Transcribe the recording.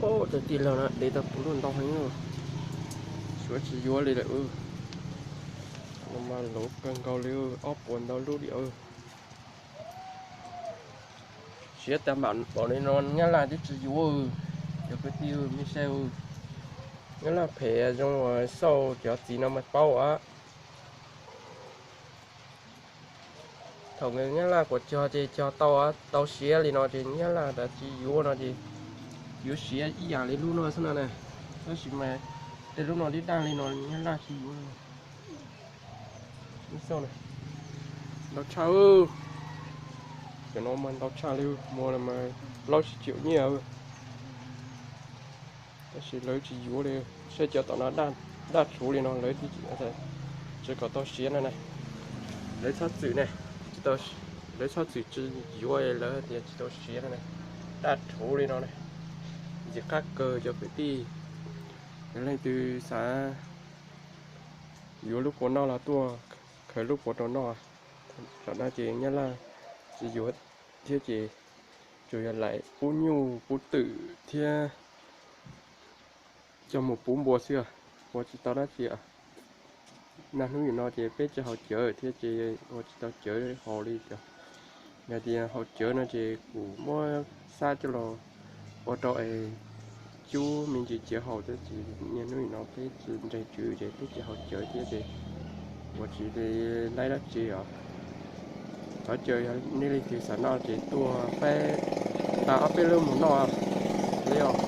Tus tij laug no de tau puv lub ntau heev, suav tsis yuav li lawm. No mas luv kawg nkaus li, ob puas ntau lub li. Siav tag npaum li no Nyab Laj twb tsis yuav. Cov kwv tij me saib, Nyab Laj phem zoo uas xauj cov txiv no mas paub as. Thaum Nyab Laj kuas cog ces cog tau, tau siav li no ces Nyab Laj tas tsis yuav no ces yuav siav ib yam li lub no xwb no na. Tab sis mas tej lub no dib daj li no Nyab Laj tsis yuav. Ntau tshaj, cov no mas ntau tshaj li, muag los mas plaub tsib triệu nyiaj. Tab sis lawv tsis yuav li, saib cov tom no daj rhuv li no lawv tsis kom tau siav no na. Lawv txhob txwm ne, lawv txhob txwm tsis yuav, lawv tias tsis tau siav no na. Daj rhuv li no na, ntxim qab kawg cov kwv tij. Yog leej twg xav yuav lub puav noj los tuaj khaws lub puav rau noj. Tam no ces Nyab Laj tsis yuav thiab ces tsuas yog laim pub nyuj pub twm thiab coj mus pub npua xwb, ua tsis tau dab tsi. Niaj hnub nim no ces peb tsis haus cawv thiab ces ua tsis tau cawv haus li cov. Yog tias haus cawv no ces kuv muab xab coj los ua rau es cub me ntsis cawv haus, tab sis niaj hnub nim no peb tsis ntseeg tswv ces peb tsis haus cawv thiab ces ua tsis laib dab tsi os. Thov caw nej leej twg xav noj ces tuaj faib tau ob peb lub mus noj li os.